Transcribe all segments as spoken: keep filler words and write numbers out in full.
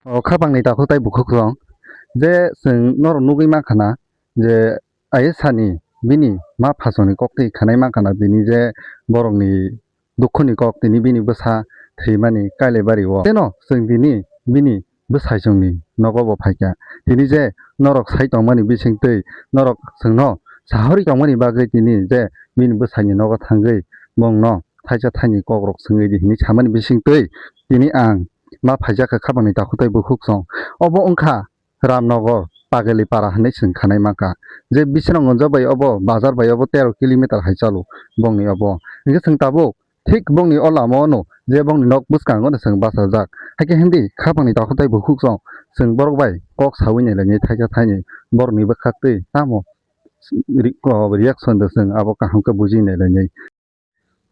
O khapangni takhuk tei bukhuk rok je chwng norok nugwi mankha na je ayesani bini ma phasoni koktwi khanai mankha na bini je borokni dukhoni kok tini bini bwsa thwimani Kailaibari o. Teno chwng tini bini bwsai chwngni nogo bo phaikha. Tini je norok sai tongmani bisingtwi norok chwngno sahori tongmani bagwi tini je bini bwsaini nogo thangwi bongno thaisa thaini kokrok swngwi di hinwi samani bisingtwi tini ang ma phaijakha khapangni takhuk tei bukhuk song. Obo wngkha Ramnagar Pageli Para hinwi chwng khanai mankha. Je Biswranggonjo bai obo bazar bai obo tero kilometer hai chalo bongni obo. Hinkhe chwng tabuk thik bongni o lama ono je bongni nok bwskango no chwng bachajak. Haikhe hindi khapangni takhuk tei bukhuk song chwng borok bai kok sawi nailainai thaisa thaini borokni bwkhaktwi tamo ri-, o reaction de chwng abo kaham khe buji nailainai.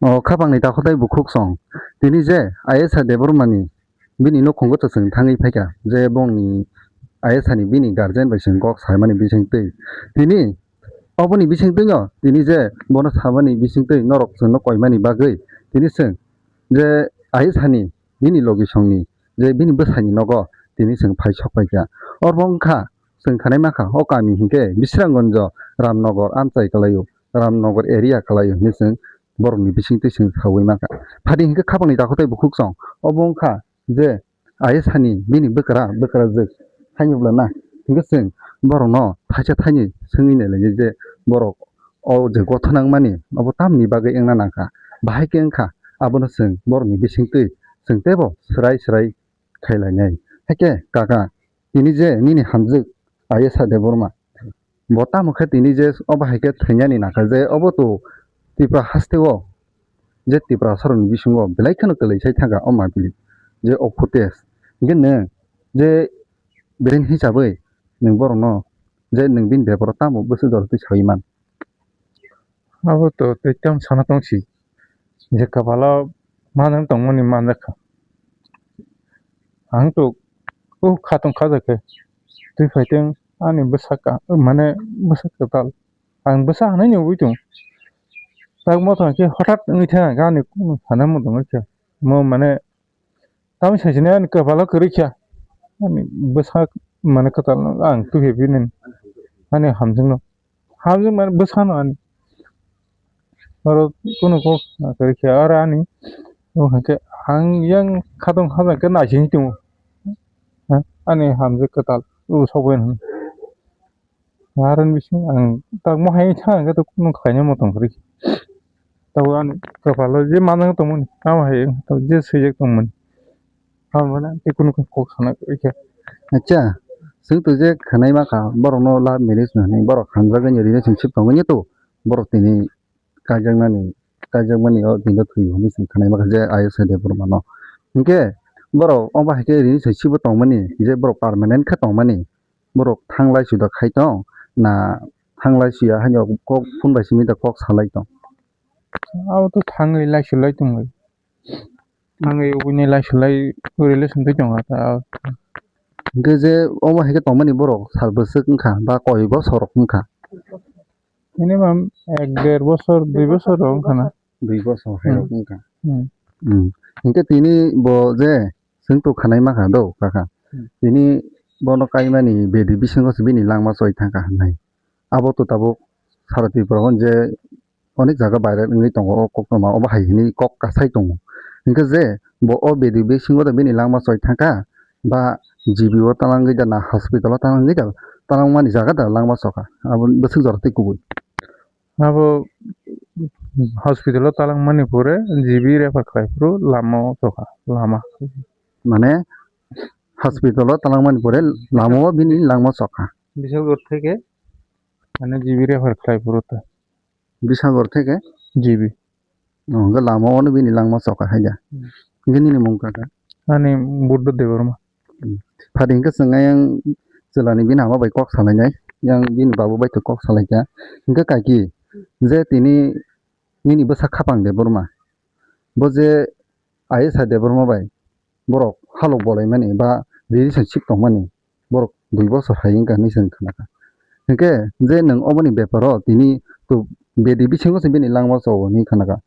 O khapangni takhuk tei bukhuk song tini je Ayesa Debbarmani bini nukhungo to chwng thangwi phaikha je bongni Ayesani bini guardian bai chwng kok saimani bisingtwi tini oboni bisingtwino tini je bono samani bisingtwi norok chwngno koimani bagwi tini chwng je Ayesani bini logisongni je bini bwsaini nogo tini chwng phai sok paikha. Oro wngkha chwng khanai mankha o kami hinkhe Biswranggonjo Ramnagar amchai kwlaio. Ramnagar area kwlaio hinwi chwng borokni bisingtwi chwng sawi mankha. Phadi hinkhe khapangni takhuk tei bukhuk song obo wngkha je Ayesani bini bwkra bwkrajwk haino bwla na hinkhe chwng borokno thaisa thaini swngwi nailainai je borok o je gotho nangmani obo tamni bagwi wngna nangkha. Bahai khe wngkha abono chwng borokni bisingtwi chwng teibo swrai swrai khailainai. Haikhe kaka tini je nini hamjwk Ayesa Debbarma bo tamo khe tini je obo hai khe thwinani nangkha je obo to Tripura haste o je Tiprasarokni bisingo belai kheno kwlwi sai thangkha o mapili je o footage. Hinkhe nwng je being hisabwi nwng borokno je nwng bini beparo tamo bwswk jora twi sawi man? Abo to tei tamo sana tongsi. Je kwpalo manwi tongmani manjakha. Ang to o khatong khajakhe twi phaiteng ani bwsaka mane bwsa kwtal. Ang bwsa hwnwi nugwi tong. Tak mothang khe hothat wngwi thang ani kunu sana muchung khe. Mo mane tamni saichini ani kwpalo kwrwi kha. Ani bwsa mane kwtal ang twi phaibini ani hamjakno. Hamjak mani bwsano ani. Oro kunu kok kwrwi khe oro ani. Omo hai khe ang yang khatong khatong khe naising tongo. Ha? Ani hamjak kwtal o sokbai hwn. Aro ni bisingo ang tak mohai thang khe kunu khaina motong kwrwi khe. Tabuk ani kwpalo je manjak tongmani tamo hai je swijak tongmani. Hamya na tei kunu kok sana khe. Acha, chwng to je khwnai ma kha, borok no love marriage no hinwi, borok hamjagwi ni relationship tongwi to, borok tini kaijaknani, kaijakmani o tini thwi hinwi chwng khwnai ma kha je Ayesa Debbarma no. Hinkhe borok omo hai khe relationship bo tongmani, je borok permanent khe tongmani, borok thanglai suda khai tong, na thanglai suya haino kok phone bai simi da kok salai tong. Abo to thangwi laisu lai tongwi. Thangwi ubuni laisu lai relation twi tongo ta. Hwnkhe je omo hai khe tongmani borok sal bwswk wngkha ba koi bosor rok wngkha? Minimum ek der bosor, dui bosor rok wngkha na. Dui bosor hai rok Hmm. wngkha. Hmm. Hmm. Hwnkhe tini bo je chwng to khanai ma kha do kaka. Hmm. Tini bono kaimani bedi bisingo se bini langma choi thangkha hwnwi. Abo to tabuk sara Tripura o je onek jaga viral wngwi tongo o koktwma, obo hai hinwi kok kasai tongo. Hinkhe je bo o bedi bisingo de bini langma choi thangkha, ba G B o talangwi da na hospital o talangwi da, talangmani jaga da langma chokha, abo bwswk jora tei kubui. Abo hospital o talangmani pore G B refer khlai phuru lama o chokha, lama. Mane hospital o talangmani pore lama o bini langma chokha. Bishalgarh theke mane G B refer khlai phuru ta. Bishalgarh theke? G B. Oh, hwnkhe lama o no bini langma chokha hai da. Hmm. Hwnkhe nini mung kaka? Ani Buddha Debbarma. Hmm. Phadi hwnkhe chwng ayang chwlani bini ama bai kok salainai, yang bini babu bai to kok salaikha. Hwnkhe kaki je tini nini bwsa khapang Debbarma. Bo je Ayesa Debbarma bai borok halok bolaimani ba relationship tongmani borok dui bosor hai wngkha hinwi chwng khnakha. Hinkhe je nwng oboni beparo tini to bedi bisingo se bini langma chogo hinwi khnakha.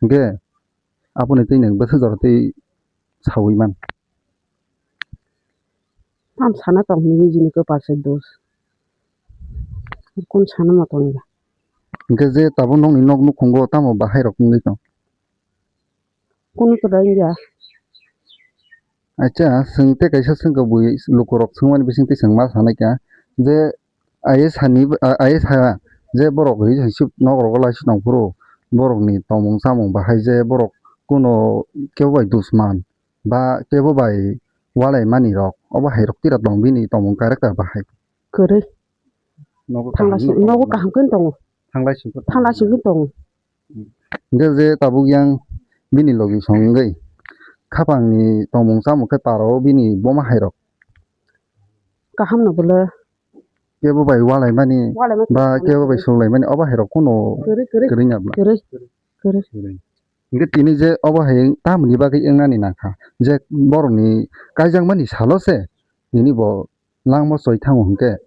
Hinkhe aboni twi nwng bwswk jora twi sawi man. Tam sana tong hinwi nijini kwpal se dos. Kun sana ma tong ya. Hingke je tabuk nokni nok nukhungo tamo bahai rok wngwi tong? Kunu to rai ya. Acha, swng tei kaisa swngkha bui lukurok swngmani bisingtwi chwng ma sanai kha je I S ni, I S ha je borok ri hai se nok rogo lai se tong phuru borokni tongmung chamung bahai je borok kuno kebo bai dusman ba kebo bai walai mani rok obo hai rok tira tong bini tongmung character bahai. Kwrwi. Nogo kaham Thangla si-, nogo kaham khe tongo. Thanglai singkhe Thangla singkhe tongo. Hingke je tabuk yang bini logi song wngwi khapangni tongmung chamung khe paro bini boma hai rok. Kaham no bole. Kebo bai walai mani Walai mani ba kebo bai kwrwi. Suklai mani obo hai rok kuno Kwrwi, kwrwi. Kwrwi ya bla. Kwrwi, kwrwi. Hingke tini je obo hai tamni bagwi wngnani nangkha je borokni kaijakmani salo se tini bo langma choi thango hingke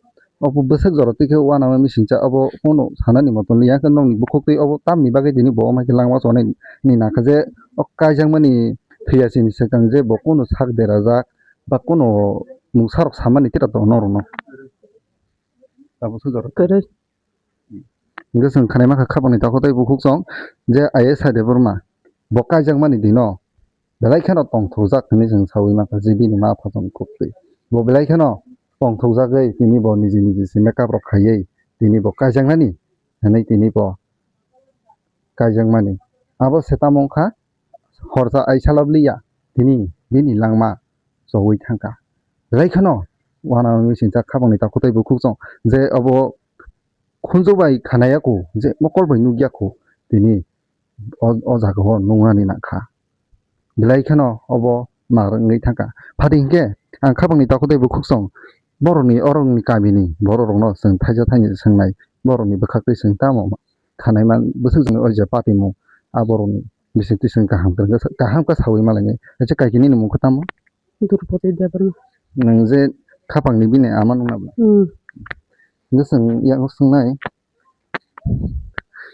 obo bwswk jora twi khe uanama misingcha obo kunu sanani moto liya khe nokni bukhuk twi obo tamni bagwi tini bo wngma khe langma chonai ni nangkha je o kaijakmani thwiya chini swkang je bo kunu sak derajak ba kunu mungsa rok samani tei rok tongo norokno. Tabuk sujaro. Kwrwi. Hingke chwng khanai mankha khapangni takhuk tei bukhuk chwng je I S Debbarma bo kaijakmani dino belai kheno tongthokjak hinwi chwng saui mankha je bini ma pha chwng khuk twi. Bo belai kheno tongthokjagwi tini bo niji niji se makeup rok khaiwi tini bo kaijaknani hinwi tini bo kaijakmani. Abo se tamo wngkha horsa aisa lobliya tini bini langma choui thangkha. Belai kheno uanama misingcha khapangni takhuk tei bukhuk chwng je obo khunju bai khanai ya kho, je mokol bai nukya kho, tini o, o jaga o nungnani nangkha. Belai kheno obo mar wngwi thangkha. Phadi hinkhe ang khapangni takhuk tei bukhuk chwng borokni orokni kamini borok rokno chwng thaisa thaini swngnai, borokni bwkhak twi chwng tamo khanai man bwswk chwng o je patimung a borokni bising twi chwng kaham kwrwngkhe kaham khe saui malainai. Acha kaikini ni mung khe tamo? Durpoti Debbarma. Nwng je khapangni bini ama nungna bwla? Hmm. Hingke chwng yago swngnai.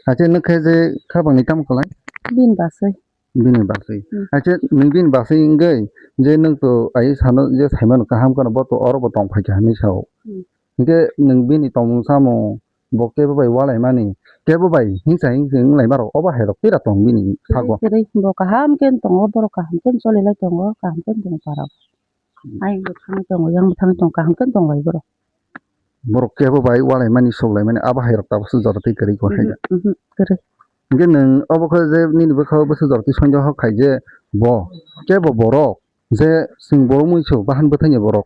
Acha nwng khe je khapangni tamo kwlai? Bini basai. Bini basai. Hmm. Acha nwng bini basai wngwi je nwng to ai sano je saimano kaham kheno bo to oro bo tong phaikha hinwi sao. Hmm. Hingke nwng bini tongmung samung bo kebo bai walaimani, kebo bai hingsa hingsi wnglaima rok obo hai rok tei rok tong bini sago. Kwrwi, kwrwi. Bo kaham khe tongo, borok kaham khe choli lai tongo, kaham khe tongo para. Hmm. Ayang bo thangwi tongo, yang bo thangwi tongo, kaham khe tong lai borok. Borok kebo bai walaimani, soklaimani abo hai rok tabuk se jora tei kwrwi kok hai da. Mhm, mhm, kwrwi. Hingke nwng obo khe je nini bwkha o bwswk jora tei sonjo hok khai je bo kebo borok je chwng borok mui se bahan bwthai ni borok.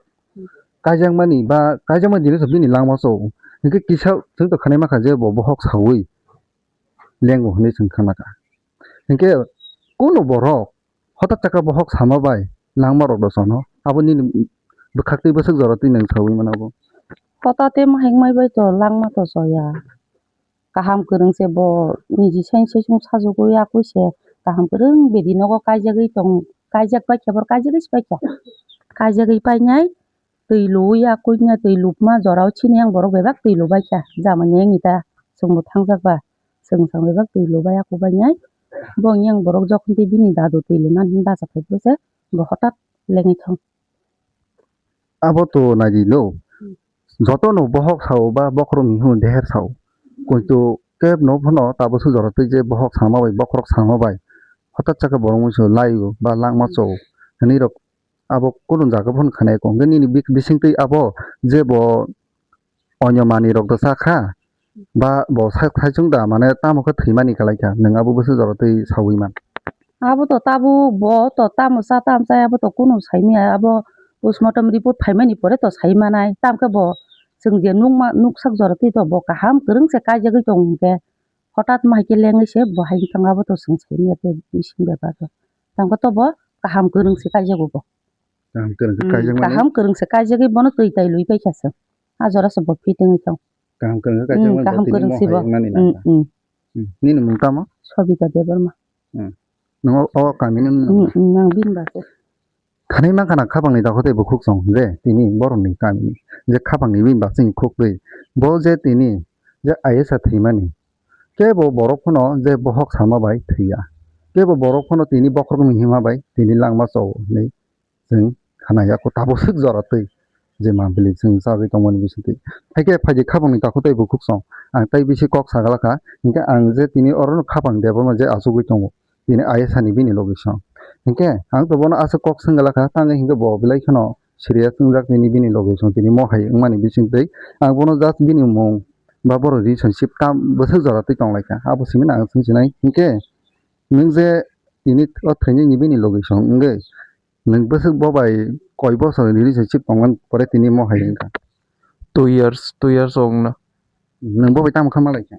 Kaijakmani ba kaijakmani jinisa bini langma chao. Hinkhe kisa chwng tong khanai mankha je bo bohok saui lengo hinwi chwng khanakha. Hinkhe kunu borok hotak chakha bohok sama bai langma rok dosono. Abo nini bwkhak twi bwswk jora twi nwng saui mano bo. Hotate ma hikmai bai to langma to choya. Kaham kwrwng se bo niji sai sai chwng sajagwi yakwi se kaham kwrwng bedi nogo kaijagwi tong, kaijak bai khe bor kaijagwi se pai kha. Kaijagwi painai twi luwi yakwi na twi lupma jorao chini yang borok bebak twi lubai kha. Jamani yang ita chwngbo thangjak ba chwng chwng bebak twi lubai yakwi bainai. Bo yang borok jokhon tei bini dadu twi luna hinwi bacha phai se bo hotat lengwi thang. Abo to naidi lo. Hmm. Joto no bohok sao ba bokhorok ni hwn deher sao. Koito keb no phano tabuk sujaro tei je bohok sama bai bokhorok sama bai. Hotat chakhe borok mui se laio ba langma chao. Hinwi rok abo kunu jaga phano khanai kong. Nini bik-, bising twi abo je bo onyo manwi rok da cha kha. Ba bo sak thaichung da, mane tamo khe thwimani kwlai kha, nwng abo bwswk jora twi saui man? Abo to tabuk bo to tamo cha tamo cha abo to kunu saimanya, abo postmortem report phaimani pore to sai manai, tamo khe bo chwng je nukma, nuksak jora twi to bo kaham kwrwng se kaijagwi tongo hinkhe, hotat ma hai khe lengwi se bo hai wngkha, abo to chwng saimanya tei bising bepar to, tamo khe to bo kaham kwrwng se kaijago bo. Kaham kwrwng khe Hmm, kaijak mani. Kaham kwrwng se kaijagwi bono twi tai lui paikha se. A jora se bo fitting wngwi thang. Kaham kwrwng khe kaijak Hmm, mani kaham bo tini kwrwng mo se bo. Hai wngnani Hmm, nangkha. Hmm. Hmm. Nini mung tamo? Sobita Debbarma. Hmm. Nung o, o kami ni Hmm, hmm, nang bini ba se. Khanai mankha na khapang ni dakho tei bukhuk song je tini borok ni kami ni. Je khapang ni bini ba chini khuk twi. Bo je tini je I S a thwimani. Kebo borok phano je bohok sama bai thwiya. Kebo borok phano tini bokhorok ni hima bai tini langma chao hinwi chwng khna ya kho tabuk swk jora twi. je mambili chwng chagwi tongmani bisingtwi. Haikhe phaidi khapangni takhuk tei bukhuk song. Ang tei bisi kok sagalakha, hinkhe ang je tini orono khapang Debbarma je achugwi tongo, tini ayesani bini logi song. Hinkhe ang to bono aswk kok swnggalakha, tangwi hinkhe bo belai kheno serious wngjak nini bini logi song tini mohai wngmani bisingtwi. Ang bono just bini mung ba boro relationship tam bwswk jora twi tonglaikha, abo simi ang swngchinai. Hinkhe nwng je tini o thwinani bini logi song wngwi, nwng bwswk bo bai koi bosor relationship tongmani pore tini mohai wngkha? Two years, two years ongna. Nwng bo bai tamo kha malaikha?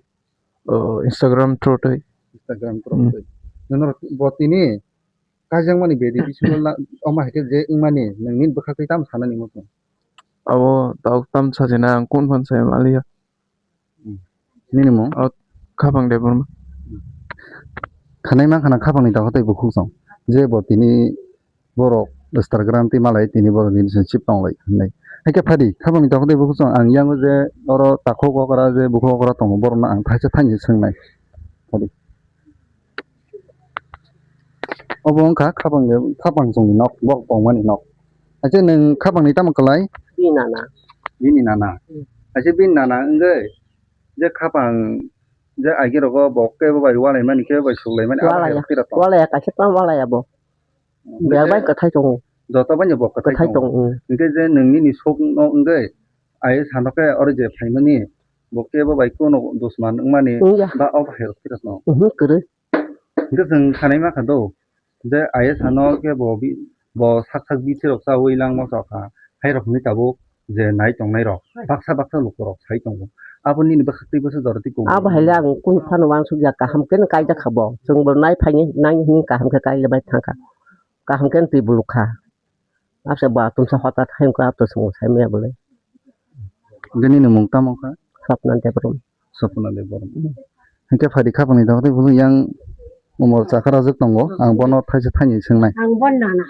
Oh, Instagram through twi. Instagram through Hmm. twi. Nwng bo tini kaijakmani bedi bisingo la-, omo hai khe je wngmani nwng nini bwkhaktwi tamo sanani muchung? Abo tabuk tamo sajina ang kun phan sai maliya. Hmm. Nini mung? Oh, Khapang Debbarma. Khanai mankha na khapangni takhuk tei bukhuk song. Je bo tini borok Instagram twi malai tini borok relationship tonglai hinwi. Haikhe phadi khapangni takhuk tei bukhuk song ang yango je oro takhuk okra je bukhuk okra tongo borokno ang thaisa thaini swngnai. Phadi. Obo wngkha khapang, khapang chwngni nok, bok tongmani nok. Ache nwng khapangni tamo kwlai? Bini nana. Bini nana. Hmm. Ache bini nana wngwi je khapang je agi rogo bok kebo bai walaimani, kebo bai suklaimani, abo Walaya. Hai rok tira tong. Walaya, kaisa tamo walaya bo. Hingke Biyang bai kwthai tongo. Joto bai no bo kwthai Kwthai tongo. Tongo, hmm. Hingke je nwng nini sok no wngwi ai sano khe oro je phaimani bo kebo bai kono dusman wngmani Wngya. Ba obo hai rok tira tong. Mhm, kwrwi. Hingke chwng sanai ma kha do, je ayes ano khe bo bi-, bo sak sak bithi rok chaui langma chakha, hai rok hinwi tabuk je nai tongnai rok, baksa baksa luku rok sai tongo. Abo nini bwkhaktwi bwswk jora twi kung. Abo hai le ang kunu phano uansuk ya, kaham khe no kaijak kha bo. Chwng bo nai phaini, nai hini kaham khe kai le bai thang kha. Kaham khe no twi buluk kha. Abse ba tumsa hotat hai wngkha, abto chwng sai maya bole. Bini ni mung tamo kha? Sapna Debbarma. Sapna Debbarma. Hmm. Hingke phadi khapangni dagwi bulu yang umor chakra jwk tongo. Ang bono thaisa thaini swngnai. Ang bon nana.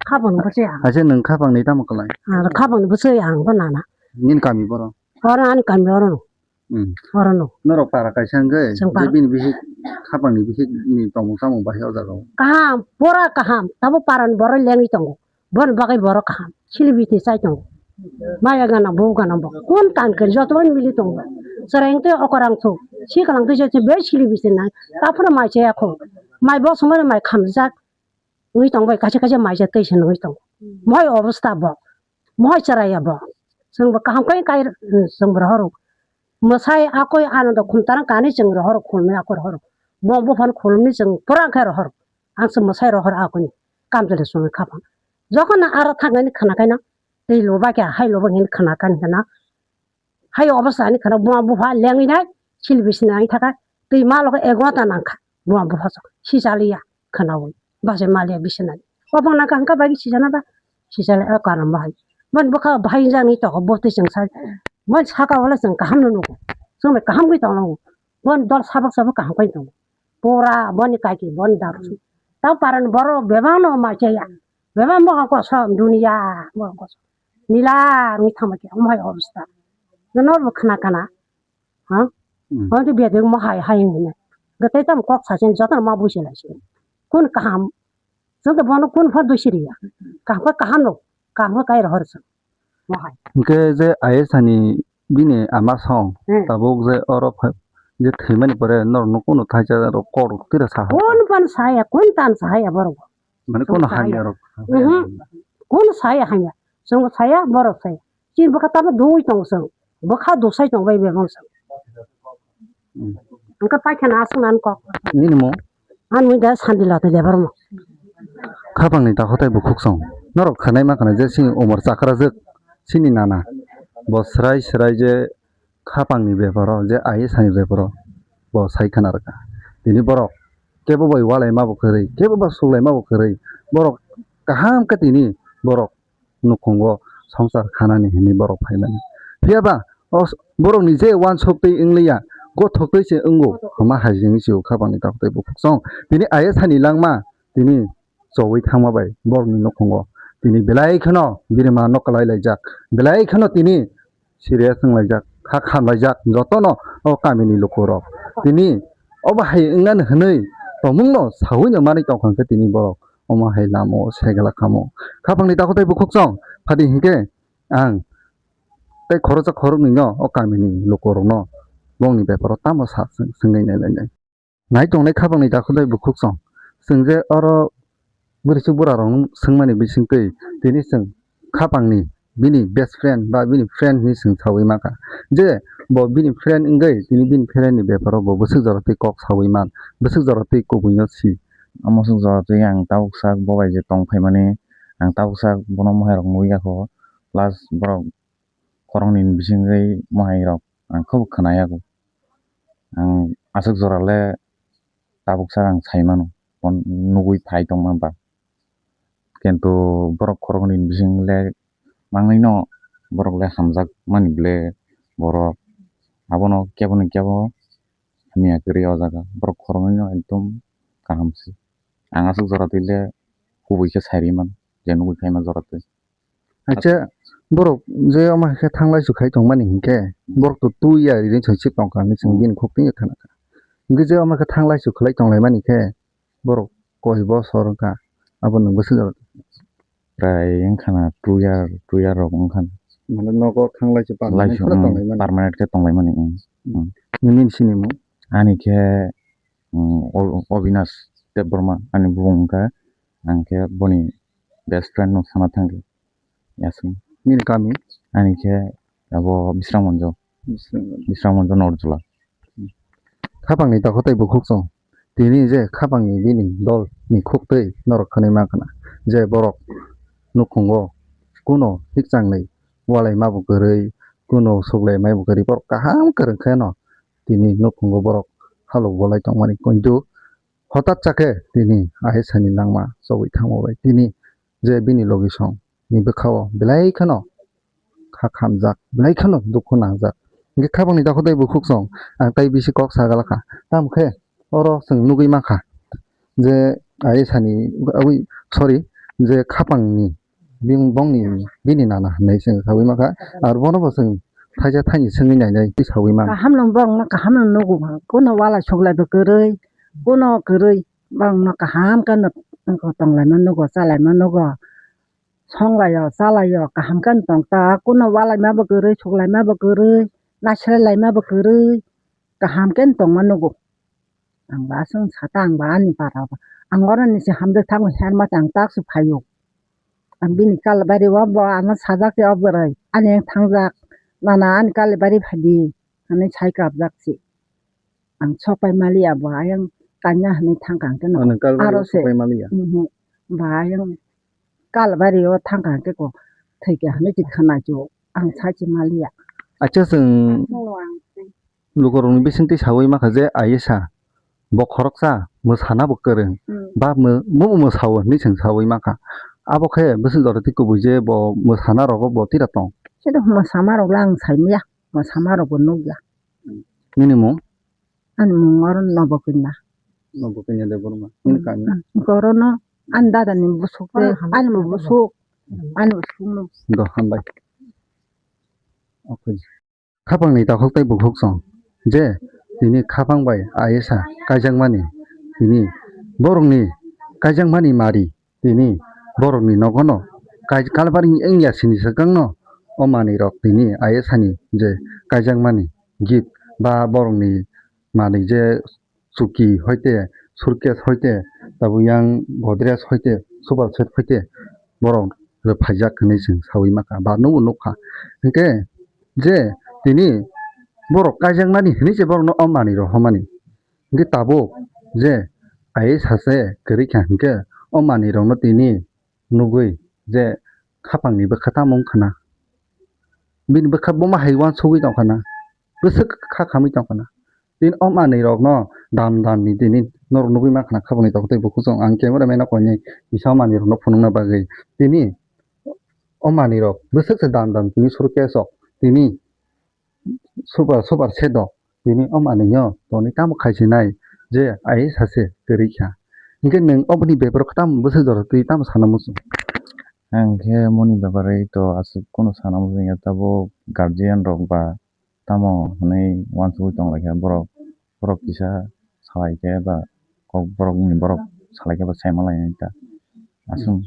Khapang bwsai ang. Aise nwng khapangni tamo kwlai? Ang khapang bwsai ang bon nana. Nini kami boro? Oro ani kami oro no. Hmm. Oro no. Norok para kaisa hwnkhe, Chwng para. Je bini bihik khapangni bihik ni tongmung samung bahai o jaga o. Kaham, pura kaham. Tabo parani borok lengwi tongo. Bon bagwi borok kaham. Silibiti chai tongo. Maya gana, bo gana bo. Kun tan khe joto bai mili tongo. Chwrai wngtwi okorang thu. Sikalang twi joto bai silibiti nai. Taphuru mai chaya kho. Mai bo sumare mai khamjak. Wngwi tong bai, kaisa kaisa maisa twi se nungwi tongo. Mohai obostha bo, mohai chwrai ya bo. Chwng bo kaham khe kai, chwng bo rohoro. Mwsai akoi ano do khum tarang kani chwng rohoro, khulumni akoi rohoro. Bo buphang khulumni chwng pura khe rohoro. Ang se mwsai rohoro akoni kam jale songwi khapang. Jokhon aro thangani khana kaino tei loba khe hai loba hini khana kan hena. Hai obostha ni khana buma bupha lengwi nai, sil bisini nai thaka, twi ma logo ek ghonta nangkha, buma bupha sok, si chaliya, khwnaui, bachai maliya bisini nai. Obong nangkha hwnkha bai si chana ba, si chaliya, o karon bahai. Bon bwkha bahai jani toko bo twi chwng sai, bon saka wala chwng kaham no nugo, chwng bai kaham gwi tongo, bon dol sabak sabak kaham kai tongo. Pura boni kaiki boni daru. Tamo parani borok bebak no ma chaya. Bebak moha kosom duniya, moha kosom. Nila rwi thangma khe omo hai obostha. Jono bo khna kana. Ha? Hmm. Hon tu biya de mo hai hai ne. Gatai tam kok sa chen joto ma busi lai chen. Kun kaham. Joto bono kun pha dusi riya. Kaham kaham no. Kaham kai rohor sa. Mohai. Hingke je ayesani bini ama song, Hmm. Tabuk je oro pha-, je thwimani pore norokno kunu thaisa rok kok rok tira sa ha? Kun pan saya, kun tan saya borok. Mane kunu Song saya. Hamya rok. Mhm. Kun saya hamya. Song saya, borok saya. Chin bwkha tamo dui tong song. Bwkha dusai tong bai bebong song. Hmm. Angka paikha na aswk nan kok. Nini mo? Ani mui da Sandilata Debbarma. Khapangni takhuk tei bukhuk song. Norok khanai ma khanai je chini umor chakrajwk, chini nana. Bo swrai swrai je khapangni beparo, je ayesani beparo, bo sai khna rwkha. Tini borok kebo bai walai ma bo kwrwi, kebo ba suklai ma bo kwrwi. Borok kaham khe tini borok nukhungo songsar khanani hinwi borok phaimani. Phiya ba o s-, borokni je uansuk twi wngliya, gothok twi se wngo, hwnma hai se wngwi sio khapangni takhuk tei bukhuk song. Tini ayesani langma, tini chowi thangma bai borokni nukhungo. Tini belai kheno bini ma no kwlai laijak, belai kheno tini serious wnglaijak, kha khamlaijak jotono o kamini lukurok. Tini obo hai wngnani hwnwi tongmungno saui no manwi tongkha khe tini borok omo hai lama o segela kamo. Khapangni takhuk tei bukhuk song phadi hinkhe ang Tei khoroksa khoroknwi no o kamini lukurokno bongni beparo tamo sa swng-, swngwi nailainai. Nai tongnai khapangni dakhutai bukhuk song. Chwng je oro bwrwichuk burarokno swngmani bisingtwi tini chwng khapangni bini best friend ba bini friend hinwi chwng saui mankha. Je bo bini friend wngwi tini bini friendni beparo bo bwswk jora twi kok saui man, bwswk jora twi kubuino si. Omo swk jora twi ang tabuk sak bo bai je tong phaimani, ang tabuk sak bono mohairok nugwi yakho, plus borok khoroknwi bisingwi mohairok ang khe bo khwnayago. Ang aswk jora le tabuk sak ang sai mano, bo nugwi phai tongma ba. Kintu borok khoroknwi bising le mangwi no borok le hamjak mani ble borok abono kebo ni kebo hamya kwrwi o jaga. Borok khoroknwi no ekdom kaham se. Ang aswk jora twi le kubui khe sai rwi mano je nugwi phaima jora twi. Acha, borok je omo hai khe thanglai su khai tongmani hinkhe, borok to twi ya ri ri chwng chik tongkha hinwi chwng Hmm. bini khuk twi khna kha. Hinkhe je omo khe thanglai su khlai tonglaimani khe, borok koi bosor wngkha, abo nwng bwswk jora? Prai wngkha na two year, two year rok wngkha na. Mane nogo thanglai su permanent Lai su, khe hmm, tonglaimani. Permanent khe tonglaimani, hmm. Hmm. Nini sinimung? Ani khe, hmm, O-, Obinash Debbarma ani bumung wngkha, ang khe boni best friend no sana thangkhe. Yasung. Nini kami? Ani khe abo Bisramganj. Bisramganj. Bisramganj Norjula. Khapangni takhuk tei bukhuk song. Tini je khapangni bini dol ni khuk tei norok khwnwi mankha na. Je borok nukhungo kuno hikchang ni walai ma bo kwrwi, kuno suklai mai bo kwrwi, borok kaham kwrwng khe no tini nukhungo borok halok bolai tongmani. Kintu hotat cha khe tini Ayesha ni langma chobwi thangma bai tini je bini logi song ni bwkha o belai kheno kha khamjak, belai kheno dukhu nangjak. Hinkhe khapangni takhuk tei bukhuk song ang tai bisi kok sagalakha. Tamo khe oro chwng nugwi mankha je Ayesha ni, aboni, sorry, je khapangni bini, bongni, bini nana hinwi chwng saui mankha. Aro bono bo chwng thaisa thaini swngwi nainai tei saui mankha. Kaham no borok no kaham no nugo, kuno walai suklai bo kwrwi, kuno kwrwi, borok no kaham khe no tonglaima nugo, chalaima nugo. Songlaio, chalaio, kaham khe no tong ta, kuno walaima bo kwrwi, suklaima bo kwrwi, naisrailaima bo kwrwi, kaham khe no tongma nugo. Ang ba aswk sata, ang ba ani para ba. Ang oro ni se hamjak thango, herma tang tak se phaio. Ang bini kalbari o bo ano sajak se o bwrwi, ani ang thangjak, nana ani kalbari phadi, hinwi sai kabjak se. Ang sok pai maliya, bo ayang kanya hinwi thangkha hwnkhe no. Ano kalbari o aro se sok pai maliya? Mhm. Bo ayang kalbari o thangkha hwnkhe ko thwikha hinwi se khwnai se ang sai se maliya. Acha, chwng lukurokni bisingtwi saui mankha je Ayesha bo khoroksa mwsana bo kwrwng, hmm, ba mw-, mw-, mwsao hinwi chwng saui mankha. Abo khe bwswk jora twi kubui je bo mwsana rogo bo tira tong? Khe mwsama rok le ang sai maya, mwsama rok bo nukya. Nini mung? Ani mung oro Nobokanya. Nobokanya Debbarma. Nini kami? Oro no ani dada ni busuk tei ani bo busuk. Ani busuk no. Do, hambai. Okay. Khapang ni takhuk tei bukhuk song je tini khapang bai Ayesha kaijakmani, tini borok ni kaijakmani mari. Tini borokni nogono kai-, kalbari wngya sini swkangno o manwirok tini Ayesha ni je kaijakmani gift ba borokni manwi je chuki hoite, suitcase hoite, tabuk yang Godrej hoite, sofa set hoite borok rwphaijak hinwi chwng saui mankha ba nukbo nukha. Hinkhe je tini borok kaijakmani hinwi se borokno o manwi rohormani. Hinkhe tabuk je Ayesha se kwrwi kha hinkhe o manwirokno tini nugwi je khapangni bwkha tamo wngkha na, bini bwkha bomo hai uansugwi tongkha na, bwswk kha khamwi tongkha na. Tini o manwirokno dam dam ni tini norok nugwi mankha na, khapangni takhuk tei bukhuk song ang camera man no koinai kisa o manwirokno phunukna bagwi. Tini o manwirok bwswk se dam dam tini suitcase o tini super, super set o tini o manwino toni tamo khaisinai je Ayesha se kwrwi kha. Hinkhe nwng oboni beparo tamo bwswk jora twi tamo sana muchung? Ang khe moni bepari to aswk kunu sana muchung ya, tabuk guardian rok ba tamo hwnwi uansugwi tonglaikha borok, borok kisa salaikhe ba kok borokni borok salaikhe ba saimalainai ta aswk.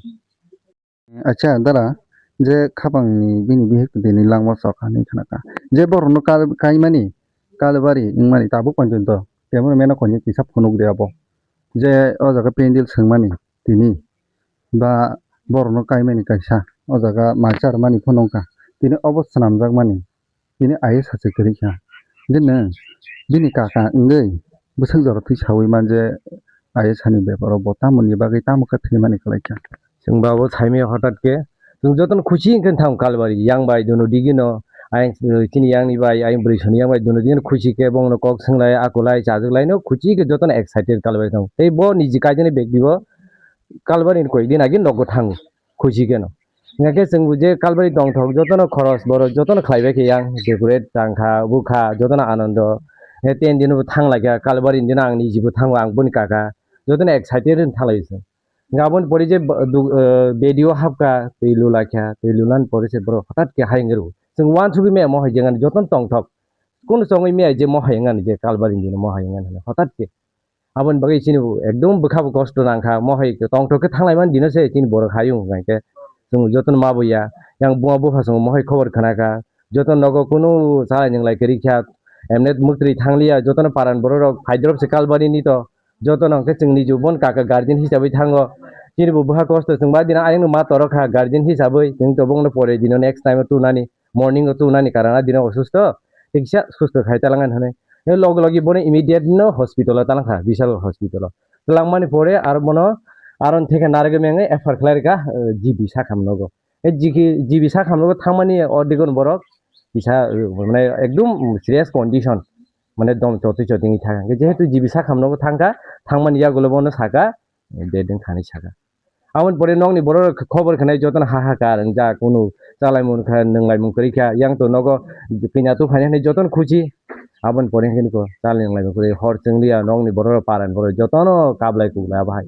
Acha, dara, je khapangni bini bihik tini langma chok hinwi khna kha. Je borokno kal-, kaimani, kalbari wngmani tabuk poito temo meno koni kisa phunuk de abo. Je o jaga pendel swngmani tini ba borokno kaimani kaisa o jaga mai charmani phunuk kha. Tini obo swnamjakmani. Bini I A S achai kwrwi kha. Hwnkhe nwng bini kaka wngwi bwswk jora thwi saui man je I A S ni beparo bo tamoni bagwi tamo khe thwimani kwlai kha. Chwng ba bo saimaya hotat khe chwng jotono khuchi wngkhe thang kalbari yang bai dono digino ayang chini yang ni bai ayang bwrwi soni yang bai dono digino khuchi khe bongno kok swnglai akulai chajuklaino khuchi khe jotono excited kalbari thang. Tei bo niji kaijani bag dibo kalbari ni koi din agi nogo thango khuchi kheno. Hingkhe chwng bo je kalbari tongthok jotono khoros borok jotono khlaibai khe yang decorate tangkha bukha jotono anondo. He ten dino bo thanglaikha kalbari dino ang nijibo thango ang boni kaka jotono excited wng thanglai chwng. Hingkhe aboni pore je bo-, du-, eh, bedi o hapkha twi lulaikha twi lulani pore se borok hwtat khe hai wngwi rwo. Chwng uansugwi maya mohai jengani jotono tongthok. Kunu chongwi maya je mohai wngani je kalbari dino mohai wngani hwnwi hwtat khe. Aboni bagwi chini bo ekdom bwkha bo kosto nangkha, mohai tongthok khe thanglaimani dino se chini borok hayung hwnkhe chwng jotono ma bo ya, yang buma bupha chwng mohai khobor khna kha, jotono nogo kunu chalai nwnglai kwrwi kha, emne mwktwi thangliya, jotono paran borok rok phaidrop se kalbari ni to, jotono hwnkhe chwng niju bon kaka guardian hisabwi thango, chini bo bwkha kosto chwng ba dino ayang no ma toro kha guardian hisabwi chwng to bongno pore dino next time o tunani. Morning o tungnani karon a dino osusto, tei kisa susto khai talangani hwnwi. Tei logi logi bono immediate no hospital o talangkha, Vishal hospital o. Talangmani pore aro bono aro theke narwgwi mengwi F I R khlai rwkha, eh, G B sakham nogo. Tei G K, G B sakham nogo thangmani ordigon borok kisa, eh, mane ekdum serious condition, mane dom chotwi chotwi wngwi thangkha. Jehetu G B sakham nogo thangkha, thangmani yagulo bono saka, eh, dead wngkha hinwi saka. Aboni pore nokni borok khobor khnai jotono hahakar wngjak, kunu chalaimung kha, nwnglaimung kwrwi kha, yang to nogo kanya tu phainai hinwi jotono khuchi. Aboni pore hwnkhe nukho chalai nwnglaimung kwrwi, hor chwngliya nokni borok rok, parani borok jotono kablai kuklai abo hai.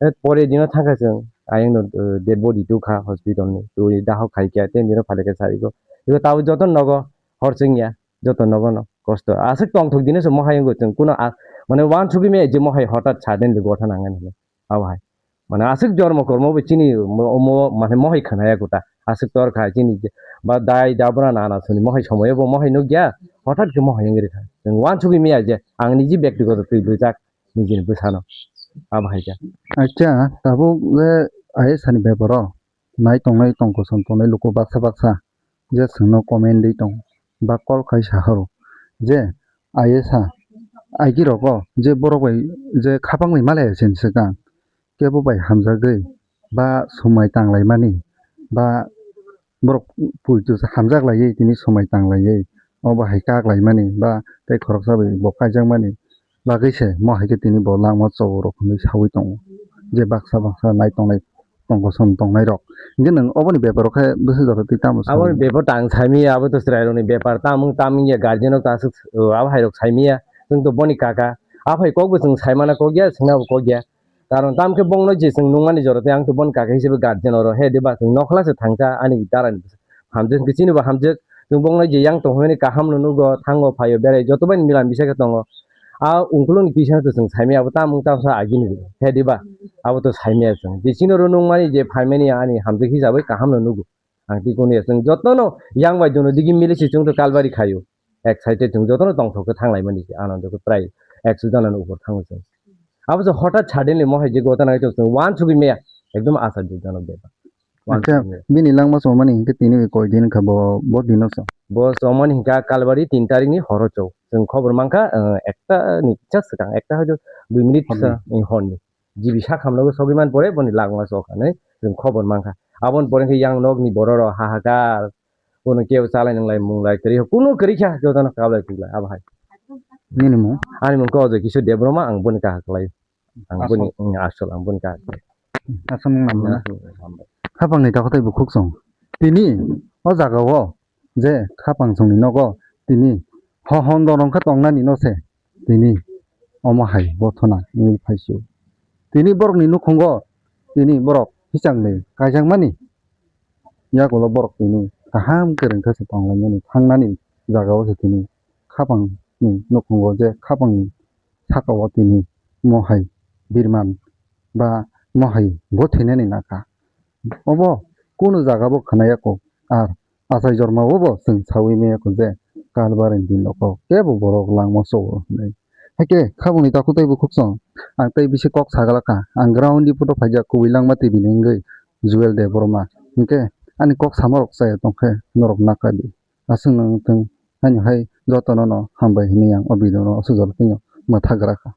Eh, pore dino thangkha chwng, ayang no, eh, dead body tukha hospital ni, twi dahok khaikha, tei dino phaikha sa iko. Iko tabuk jotono nogo hor chwngya, jotono nogo no kosto. Aswk tongthok dino se mohai wngwi chwng kuno a-, mane uansugwi maya je mohai hotat suddenly gotha nangani hinwi. Abo hai. Mane aswk jormo kormo bo chini mo-, mo-, mane mohai khwnaya gota. Aswk tor kha chini je ba dai dabra nana soni mohai somoyo bo mohai nukya. Hotat khe mohai wngwi rwkha. Chwng uansugwi maya je ang niji bektigoto twi bwjak nijini bwsano. Abo hai khe. Acha, tabuk le ayesani beparo nai tongnai tong kosom tongnai luku baksa baksa je chwngno comment di tong ba call khai sahoro je ayesa aiki rogo je borok bai je khapang bai malaya se swkang kebo bai hamjagwi ba swmai tanglaimani ba borok puitu hamjak laiwi tini swmai tang laiwi obo hai kak laimani ba tei khoroksa bai bo kaijakmani bagwi se mo hai khe tini bo langma chobok rok hinwi saui tongo je baksa baksa nai tongnai tong kosom tongnai rok. Hingke nwng oboni beparo khe bwswk jora twi tamo saui? Aboni bepar ta ang saimanya, abo to chwrairokni bepar, tamung tamung ya guardian rok ta aswk, o, abo hai rok saimanya, chwng to boni kaka, aphai kok bo chwng saimana kok ya, swngna bo kok ya, karon tamkhe bongno je chwng nungmani jora tei ang to boni kaka hisabe guardian oro, he diba chwng nokhla se thangkha ani darani hamjwk hwnkhe chini bo hamjwk, chwng bongno je yang tong hwnwi kaham no nugo, thango phaio berai joto bai mila misa khe tongo. A ungkulukni twi sano to chwng saimanya abo tamung tamsa agini rw, he diba? Abo to saimanya chwng. Je chini oro nungmani je phaimani ani hamjwk hisabwi kaham no nugo. Ang twi kunu ya chwng jotono yang bai dono digi mili se chwng to kalbari khaio. Excited chwng jotono tongthok khe thanglaimani se anando khe prai ekso jana ni upor thango chwng. Abo se hotat suddenly mohai je gotana khe chwng uansugwi maya ekdom asajwk jana bepar. Acha, bini langma chomani hinkhe tini koi din wngkha bo, bo dino se. Bo chomani hinkha Kalbari tin tarikni horo chwng. Chwng khobor mankha, eh, ekta ni kisa swkang, ekta hoito dui minute sa ni horni. G B sakhamno sogwi man pore boni langma chok hinwi chwng khobor mankha. Aboni pore hinkhe yang nokni borok rok hahakar. Bono kebo chalai nwnglai munglai kwrwi kunu kwrwi kha jotono kablai kuklai abo hai. Nini mung? Ani mung khe Ojoi Kishore Debbarma, ang boni kaha kwlai. Ang boni, asol, ang boni kaha. Asol nang namna. Khapangni takhwtai bukhuk chwng. Tini o jaga o je khapang chwngni nogo tini ho hon dorong khe tongnani no se tini omo hai bothona wngwi phaisio. Tini borokni nukhungo tini borok hichangni kaijakmani yagulo borok tini kaham kwrwng khe se tonglaimani thangnani jaga o se tini khapangni nukhungo je khapangni saka o tini mohai birman ba mohai bo thwinani naka. Obo kunu jaga bo khwnaya kok. Ar achai jorma o bo chwng sawi maya kok je kalbar ni din o kok kebo borok langma chobo hwnwi. Haikhe khaboni takhuk tei bukhuk song ang tei bisi kok sagalakha, ang ground ni photo phaijak kubui langma twi bini wngwi Jewel Debbarma. Hinkhe ani kok samarok chaya tongkhe norok nakadi. Aswk nang thung, haino hai jotono no hambai hinwi ang o video no aswk jora phano mwthagrakha.